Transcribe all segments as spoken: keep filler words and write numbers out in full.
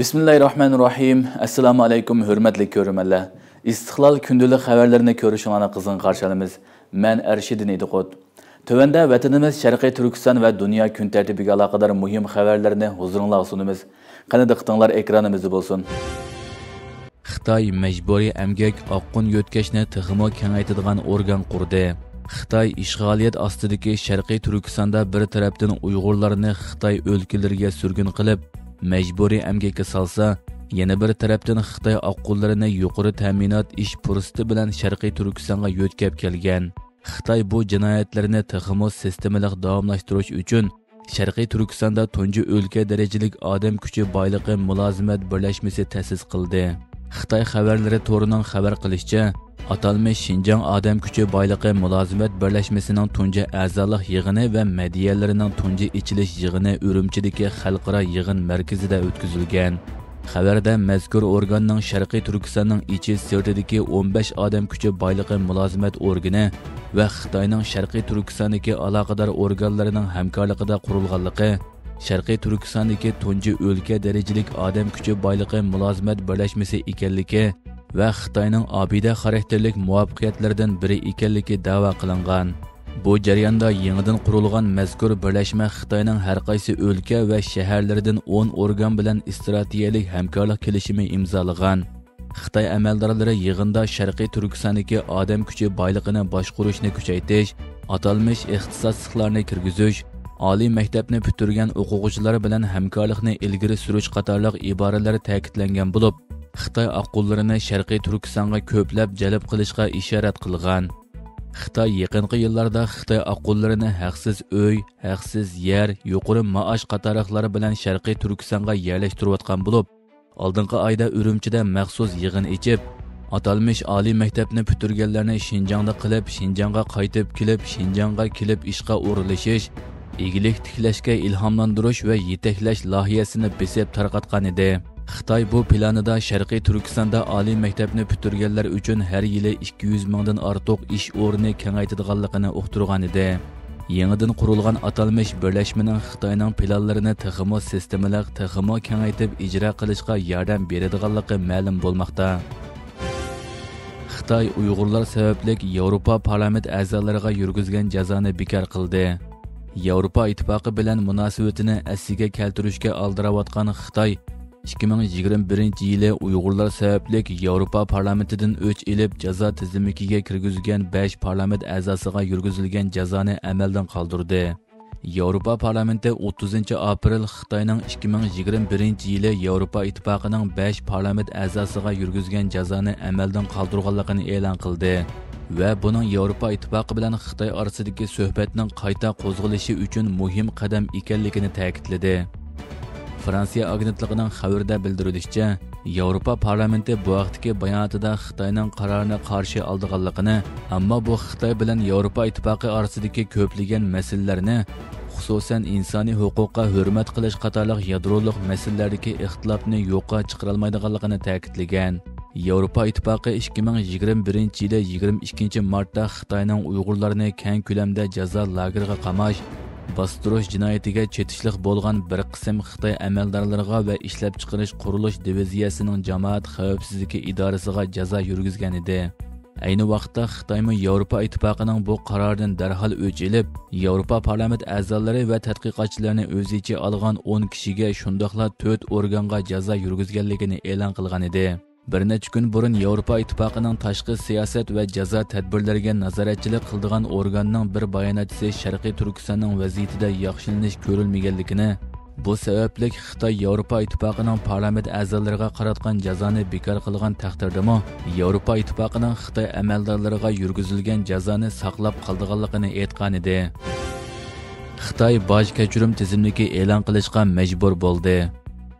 بىسمىللاھىررەھمانىررەھىم. ئەسسالامۇ ئەلەيكۇم، ھۆرمەتلىك كۆرۈرمەنلەر. ئىستىقلال كۈندىلىك خەۋەرلىرىنى كۆرۈشۈڭلارنى قىزغىن قارشى ئالىمىز. مەن ئەرشىدىن ئىدىقۇت. تۆۋەندە ۋەتىنىمىز شەرقىي تۈركىستان ۋە دۇنيا كۈن تەرتىپىگە ئالاقىدار مۇھىم خەۋەرلەرنى ھۇزۇرۇڭلارغا سۇنىمىز. قېنى دىققىتىڭلار ئېكرانىمىزدا بولسۇن. خىتاي مەجبۇرىي ئەمگەك ئاققۇن يۆتكەشنى تېخىمۇ كېڭەيتىدىغان ئورگان قۇردى. خىتاي ئىشغالىيەت ئاستىدىكى شەرقىي تۈركىستاندا بىر تەرەپتىن ئۇيغۇرلارنى خىتاي ئۆلكىلىرىگە سۈرگۈن قىلىپ، مەجبۇرىي ئەمگەككە سالسا، يەنە بىر تەرەپتىن خىتاي ئاققۇنلىرىنى يۇقىرى تەمىنات ئىش پۇرسىتى بىلەن شەرقىي تۈركىستانغا يۆتكەپ كەلگەن. خىتاي بۇ جىنايەتلىرىنى تېخىمۇ سىستېمىلىق داۋاملاشتۇرۇش ئۈچۈن، شەرقىي تۈركىستاندا تۇنجى ئۆلكە دەرىجىلىك ئادەم كۈچى بايلىقى مۇلازىمەت بىرلەشمىسى تەسىس قىلدى. خىتاي خەۋەرلىرى تورىنىڭ خەۋەر قىلىشىچە، ئاتالمىش شىنجاڭ ئادەم كۈچى بايلىقى مۇلازىمەت بىرلەشمىسىنىڭ تۇنجى ئەزالىق يىغىنى ۋە مەدھىيەلىرىنىڭ تۇنجى ئېچىلىش يىغىنى ئۈرۈمچىدىكى خەلقئارا يىغىن مەركىزىدە ئۆتكۈزۈلگەن. خەۋەردە مەزكۇر ئورگاننىڭ شەرقىي تۈركىستاننىڭ ئىچى سىرتىدىكى ئون بەش ئادەم كۈچى بايلىقى مۇلازىمەت ئورگىنى ۋە خىتاينىڭ شەرقىي تۈركىستاندىكى ئالاقىدار ئورگانلىرىنىڭ ھەمكارلىقىدا قۇرۇلغانلىقى، شەرقىي تۈركىستاندىكى تۇنجى ئۆلكە دەرىجىلىك ئادەم كۈچى بايلىقى مۇلازىمەت بىرلەشمىسى ئىكەنلىكى ۋە خىتاينىڭ ئابىدە خاراكتېرلىك مۇۋەپپەقىيەتلىرىدىن بىرى ئىكەنلىكى دەۋا قىلىنغان. بۇ جەرياندا يېڭىدىن قۇرۇلغان مەزكۇر بىرلەشمە خىتاينىڭ ھەر قايسى ئۆلكە ۋە شەھەرلىرىدىن ئون ئورگان بىلەن ئىستراتېگىيەلىك ھەمكارلىق كېلىشىمى ئىمزالىغان. خىتاي ئەمەلدارلىرى يىغىندا شەرقىي تۈركىستاندىكى ئادەم كۈچى بايلىقىنى باشقۇرۇشنى كۈچەيتىش، ئاتالمىش ئىختىساسلىقلارنى كىرگۈزۈش، ئالىي مەكتەپنى پۈتتۈرگەن ئوقۇغۇچىلار بىلەن ھەمكارلىقنى ئىلگىرى سۈرۈش قاتارلىق ئىبارىلەر تەكىتلەنگەن بولۇپ، خىتاي ئاققۇنلىرىنى شەرقىي تۈركىستانغا كۆپلەپ جەلپ قىلىشقا ئىشارەت قىلغان. خىتاي يېقىنقى يىللاردا خىتاي ئاققۇنلىرىنى ھەقسىز ئۆي، ھەقسىز يەر، يۇقىرى مائاش قاتارلىقلار بىلەن شەرقىي تۈركىستانغا يەرلەشتۈرۈۋاتقان بولۇپ، ئالدىنقى ئايدا ئۈرۈمچىدە مەخسۇس يىغىن ئېچىپ، ئاتالمىش ئالىي مەكتەپنى پۈتتۈرگەنلەرنى شىنجاڭدا قىلىپ، شىنجاڭغا قايتىپ كېلىپ، شىنجاڭغا كېلىپ ئىشقا ئورۇنلىشىش، ئىگىلىك تىكلەشكە ئىلھاملاندۇرۇش ۋە يېتەكلەش لايىھەسىنى بېسىپ تارقاتقان ئىدى. خىتاي بۇ پىلانىدا شەرقىي تۈركىستاندا ئالىي مەكتەپنى پۈتتۈرگەنلەر ئۈچۈن ھەر يىلى ئىككى يۈز مىڭدىن ئارتۇق ئىش ئورنى كېڭەيتىدىغانلىقىنى ئۇقتۇرغان ئىدى. يېڭىدىن قۇرۇلغان ئاتالمىش بىرلەشمىنىڭ خىتاينىڭ پىلانلىرىنى تېخىمۇ سىستېمىلىق، تېخىمۇ كېڭەيتىپ ئىجرا قىلىشقا ياردەم بېرىدىغانلىقى مەلۇم بولماقتا. خىتاي ئۇيغۇرلار سەۋەبلىك ياۋروپا پارلامېنت ئەزالىرىغا يۈرگۈزگەن جازانى بىكار قىلدى. ياۋروپا ئىتتىپاقى بىلەن مۇناسىۋىتىنى ئەسلىگە كەلتۈرۈشكە ئالدىراۋاتقان خىتاي ئىككى مىڭ يىگىرمە بىرىنچى يىلى ئۇيغۇرلار سەۋەبلىك ياۋروپا پارلامېنتىدىن ئۆچ ئېلىپ، جازا تىزىملىكىگە كىرگۈزگەن بەش پارلامېنت ئەزاسىغا يۈرگۈزۈلگەن جازانى ئەمەلدىن قالدۇردى. ياۋروپا پارلامېنتى ئوتتۇزىنچى ئاپرېل خىتاينىڭ ئىككى مىڭ يىگىرمە بىرىنچى يىلى ياۋروپا ئىتتىپاقىنىڭ بەش پارلامېنت ئەزاسىغا يۈرگۈزگەن جازانى ئەمەلدىن قالدۇرغانلىقىنى ئېلان قىلدى ۋە بۇنىڭ ياۋروپا ئىتتىپاقى بىلەن خىتاي ئارىسىدىكى سۆھبەتنىڭ قايتا قوزغىلىشى ئۈچۈن مۇھىم قەدەم ئىكەنلىكىنى تەكىتلىدى. فرانسىيە ئاگېنتلىقىنىڭ خەۋىرىدە بىلدۈرۈلۈشىچە، ياۋروپا پارلامېنتى بۇ ھەقتىكى باياناتىدا خىتاينىڭ قارارىنى قارشى ئالىدىغانلىقىنى، ئەمما بۇ خىتاي بىلەن ياۋروپا ئىتتىپاقى ئارىسىدىكى كۆپلىگەن مەسىلىلەرنى، خۇسۇسەن، ئىنسانىي ھوقۇققا ھۆرمەت قىلىش قاتارلىق يادرولۇق مەسىلىلەردىكى ئىختىلاپنى يوققا چىقىرالمايدىغانلىقىنى تەكىتلىگەن. ياۋروپا ئىتتىپاقى ئىككى مىڭ يىگىرمە بىرىنچى يىلى يىگىرمە ئىككىنچى مارتتا خىتاينىڭ ئۇيغۇرلارنى كەڭ كۆلەمدە جازا لاگېرىغا قاماش، باستۇرۇش جىنايىتىگە چېتىشلىق بولغان بىر قىسىم خىتاي ئەمەلدارلىرىغا ۋە ئىشلەپچىقىرىش قۇرۇلۇش دىۋىزىيەسىنىڭ جامائەت خەۋپسىزلىكى ئىدارىسىغا جازا يۈرگۈزگەنىدى. ئەينى ۋاقىتتا خىتايمۇ ياۋروپا ئىتتىپاقىنىڭ بۇ قارارىدىن دەرھال ئۆچ ئېلىپ، ياۋروپا پارلامېنت ئەزالىرى ۋە تەتقىقاتچىلارنى ئۆز ئىچىگە ئالغان ئون كىشىگە، شۇنداقلا تۆت ئورگانغا جازا يۈرگۈزگەنلىكىنى ئېلان قىلغانىدى. بىر نەچچە كۈن بۇرۇن ياۋروپا ئىتتىپاقىنىڭ تاشقى سىياسەت ۋە جازا تەدبىرلىرىگە نازارەتچىلىك قىلىدىغان ئورگاننىڭ بىر باياناتچىسى شەرقىي تۈركىستاننىڭ ۋەزىيىتىدە ياخشىلىنىش كۆرۈلمىگەنلىكىنى، بۇ سەۋەبلىك خىتاي ياۋروپا ئىتتىپاقىنىڭ پارلامېنت ئەزالىرىغا قاراتقان جازانى بىكار قىلغان تەقدىردىمۇ، ياۋروپا ئىتتىپاقىنىڭ خىتاي ئەمەلدارلىرىغا يۈرگۈزۈلگەن جازانى ساقلاپ قالىدىغانلىقىنى ئېيتقانىدى. خىتاي باج كەچۈرۈم تىزىملىكى ئېلان قىلىشقا مەجبۇر بولدى.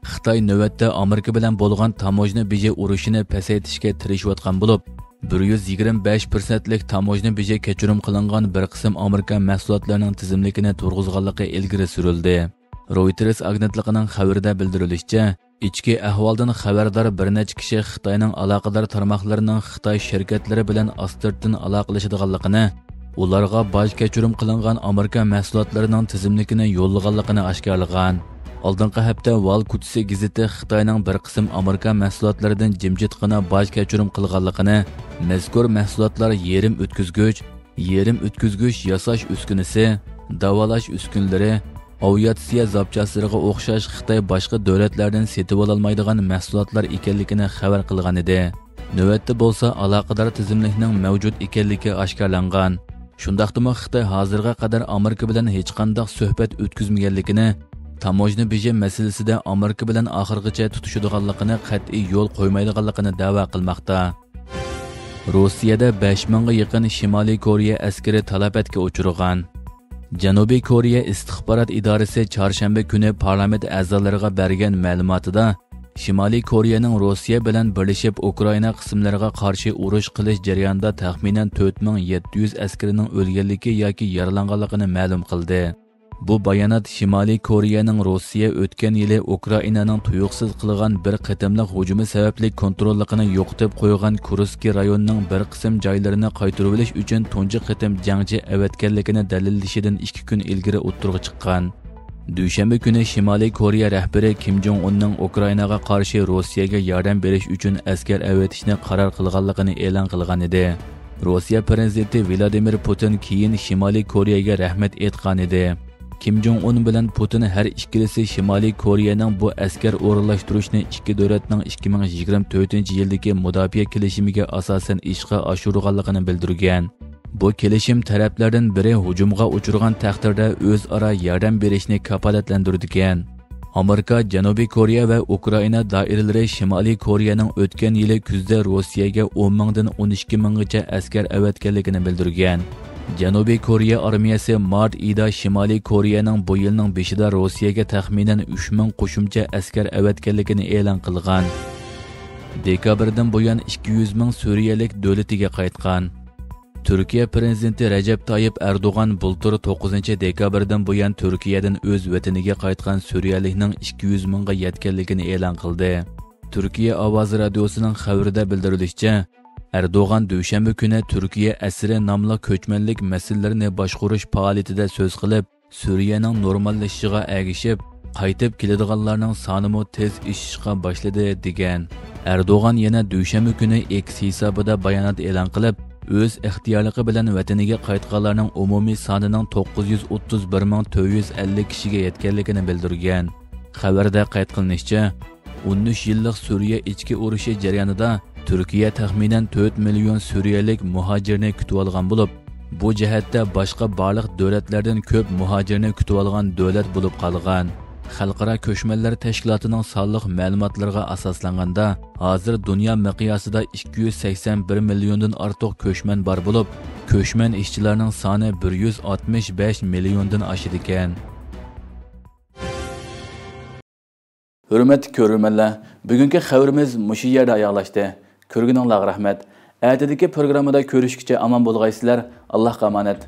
خىتاي نۆۋەتتە ئامېرىكا بىلەن بولغان تاموژنا بېجى ئۇرۇشىنى پەسەيتىشكە تىرىشىۋاتقان بولۇپ، بىر يۈز يىگىرمە بەش پىرسەنتلىك تاموژنا بېجى كەچۈرۈم قىلىنغان بىر قىسىم ئامېرىكا مەھسۇلاتلىرىنىڭ تىزىملىكىنى تۇرغۇزغانلىقى ئىلگىرى سۈرۈلدى. رويتېرس ئاگېنتلىقىنىڭ خەۋىرىدە بىلدۈرۈلۈشىچە، ئىچكى ئەھۋالدىن خەۋەردار بىر نەچچە كىشى خىتاينىڭ ئالاقىدار تارماقلىرىنىڭ خىتاي شىركەتلىرى بىلەن ئاستىرتىن ئالاقىلىشىدىغانلىقىنى، ئۇلارغا باج كەچۈرۈم قىلىنغان ئامېرىكا مەھسۇلاتلىرىنىڭ تىزىملىكىنى يوللىغانلىقىنى ئاشكارىلىغان. ئالدىنقى ھەپتە ۋال كوچىسى گېزىتى خىتاينىڭ بىر قىسىم ئامېرىكا مەھسۇلاتلىرىدىن جىمجىتقىنا باج كەچۈرۈم قىلغانلىقىنى، مەزكۇر مەھسۇلاتلار يېرىم ئۆتكۈزگۈچ، يېرىم ئۆتكۈزگۈچ ياساش ئۈسكۈنىسى، داۋالاش ئۈسكۈنىلىرى، ئاۋىئاتسىيە زاپچاسلىرىغا ئوخشاش خىتاي باشقا دۆلەتلەردىن سېتىۋالالمايدىغان مەھسۇلاتلار ئىكەنلىكىنى خەۋەر قىلغانىدى. نۆۋەتتە بولسا ئالاقىدار تىزىملىكنىڭ مەۋجۇت ئىكەنلىكى ئاشكارىلانغان. شۇنداقتىمۇ خىتاي ھازىرغا قەدەر ئامېرىكا بىلەن ھېچقانداق سۆھبەت ئۆتكۈزمىگەنلىكىنى، تاموژنا بېجى مەسىلىسىدە ئامېرىكا بىلەن ئاخىرغىچە تۇتىشىدىغانلىقىنى قەتئىي يول قويمايدىغانلىقىنى دەۋا قىلماقتا. روسىيەدە بەش مىڭغا يېقىن شىمالىي كورېيە ئەسكىرى تالاپەتكە ئۇچرىغان. جەنۇبىي كورېيە ئىستىخبارات ئىدارىسى چارشەنبە كۈنى پارلامېنت ئەزالىرىغا بەرگەن مەلۇماتىدا، شىمالىي كورېيەنىڭ روسىيە بىلەن بىرلىشىپ ئۇكرائىنا قىسىملىرىغا قارشى ئۇرۇش قىلىش جەريانىدا تەخمىنەن تۆت مىڭ يەتتە يۈز ئەسكىرىنىڭ ئۆلگەنلىكى ياكى يارىلانغانلىقىنى مەلۇم قىلدى. بۇ بايانات شىمالىي كورېيەنىڭ روسىيە ئۆتكەن يىلى ئۇكرائىنانىڭ تۇيۇقسىز قىلغان بىر قېتىملىق ھۇجۇمى سەۋەبلىك كونتروللۇقىنى يوقىتىپ قويغان كۇرسكى رايونىنىڭ بىر قىسىم جايلىرىنى قايتۇرۇۋېلىش ئۈچۈن تۇنجى قېتىم جەڭچى ئەۋەتكەنلىكىنى دەلىللىشىدىن ئىككى كۈن ئىلگىرى ئوتتۇرىغا چىققان. دۈشەنبە كۈنى شىمالىي كورېيە رەھبىرى كىم جوڭ ئۇننىڭ ئۇكرائىناغا قارشى روسىيەگە ياردەم بېرىش ئۈچۈن ئەسكەر ئەۋەتىشنى قارار قىلغانلىقىنى ئېلان قىلغانىدى. روسىيە پىرېزىدېنتى ۋلادىمىر پۇتىن كېيىن شىمالىي كورېيەگە رەھمەت ئېيتقانىدى. كىم جوڭ ئۇن بىلەن پۇتىن ھەر ئىككىلىسى شىمالىي كورېيەنىڭ بۇ ئەسكەر ئورۇنلاشتۇرۇشنى ئىككى دۆلەتنىڭ ئىككى مىڭ يىگىرمە تۆتىنچى يىلدىكى مۇداپىئە كېلىشىمىگە ئاساسەن ئىشقا ئاشۇرغانلىقىنى بىلدۈرگەن. بۇ كېلىشىم تەرەپلەردىن بىرى ھۇجۇمغا ئۇچرىغان تەقدىردە ئۆزئارا ياردەم بېرىشنى كاپالەتلەندۈرىدىكەن. ئامېرىكا، جەنۇبىي كورېيە ۋە ئۇكرائىنا دائىرىلىرى شىمالىي كورېيەنىڭ ئۆتكەن يىلى كۈزدە روسىيەگە ئون مىڭدىن ئون ئىككى مىڭغىچە ئەسكەر ئەۋەتكەنلىكىنى بىلدۈرگەن. جەنۇبىي كورېيە ئارمىيەسى مارت ئېيىدا شىمالىي كورېيەنىڭ بۇ يىلنىڭ بېشىدا روسىيەگە تەخمىنەن ئۈچ مىڭ قوشۇمچە ئەسكەر ئەۋەتكەنلىكىنى ئېلان قىلغان. دېكابىردىن بۇيان ئىككى يۈز مىڭ سۈرىيەلىك دۆلىتىگە قايتقان. تۈركىيە پىرېزىدېنتى رەجەپ تايىپ ئەردوغان بۇلتۇر توققۇزىنچى دېكابىردىن بۇيان تۈركىيەدىن ئۆز ۋەتىنىگە قايتقان سۈرىيەلىكنىڭ ئىككى يۈز مىڭغا يەتكەنلىكىنى ئېلان قىلدى. تۈركىيە ئاۋازى رادىيوسىنىڭ خەۋىرىدە بىلدۈرۈلۈشىچە، ئەردوغان دۈشەنبە كۈنى تۈركىيە ئەسىرى ناملىق كۆچمەنلىك مەسىلىلىرىنى باشقۇرۇش پائالىيىتىدە سۆز قىلىپ، سۈرىيەنىڭ نورماللىشىشىغا ئەگىشىپ، قايتىپ كېلىدىغانلارنىڭ سانىمۇ تېز ئېشىشقا باشلىدى، دېگەن. ئەردوغان يەنە دۈشەنبە كۈنى ئېكس ھېسابىدا بايانات ئېلان قىلىپ، ئۆز ئىختىيارلىقى بىلەن ۋەتىنىگە قايتقانلارنىڭ ئومۇمىي سانىنىڭ توققۇز يۈز ئوتتۇز بىر مىڭ تۆت يۈز ئەللىك كىشىگە يەتكەنلىكىنى بىلدۈرگەن. خەۋەردە قەيت قىلىنىشىچە، ئون ئۈچ يىللىق سۈرىيە ئىچكى ئۇرۇشى جەريانىدا تۈركىيە تەخمىنەن تۆت مىليون سۈرىيەلىك مۇھاجىرنى كۈتۈۋالغان بولۇپ، بۇ جەھەتتە باشقا بارلىق دۆلەتلەردىن كۆپ مۇھاجىرنى كۈتۈۋالغان دۆلەت بولۇپ قالغان. خەلقئارا كۆچمەنلەر تەشكىلاتىنىڭ سانلىق مەلۇماتلىرىغا ئاساسلانغاندا، ھازىر دۇنيا مىقياسىدا ئىككى يۈز سەكسەن بىر مىليوندىن ئارتۇق كۆچمەن بار بولۇپ، كۆچمەن ئىشچىلارنىڭ سانى بىر يۈز ئاتمىش بەش مىليوندىن ئاشىدىكەن. ھۆرمەتلىك كۆرۈرمەنلەر، بۈگۈنكى خەۋىرىمىز مۇشۇ يەردە ئاياغلاشتى. كۆرگىنىڭلارغا رەھمەت. ئەتىدىكى پروگراممىدا كۆرۈشكىچە ئامان بولغايسىلەر. ئاللاھقا ئامانەت.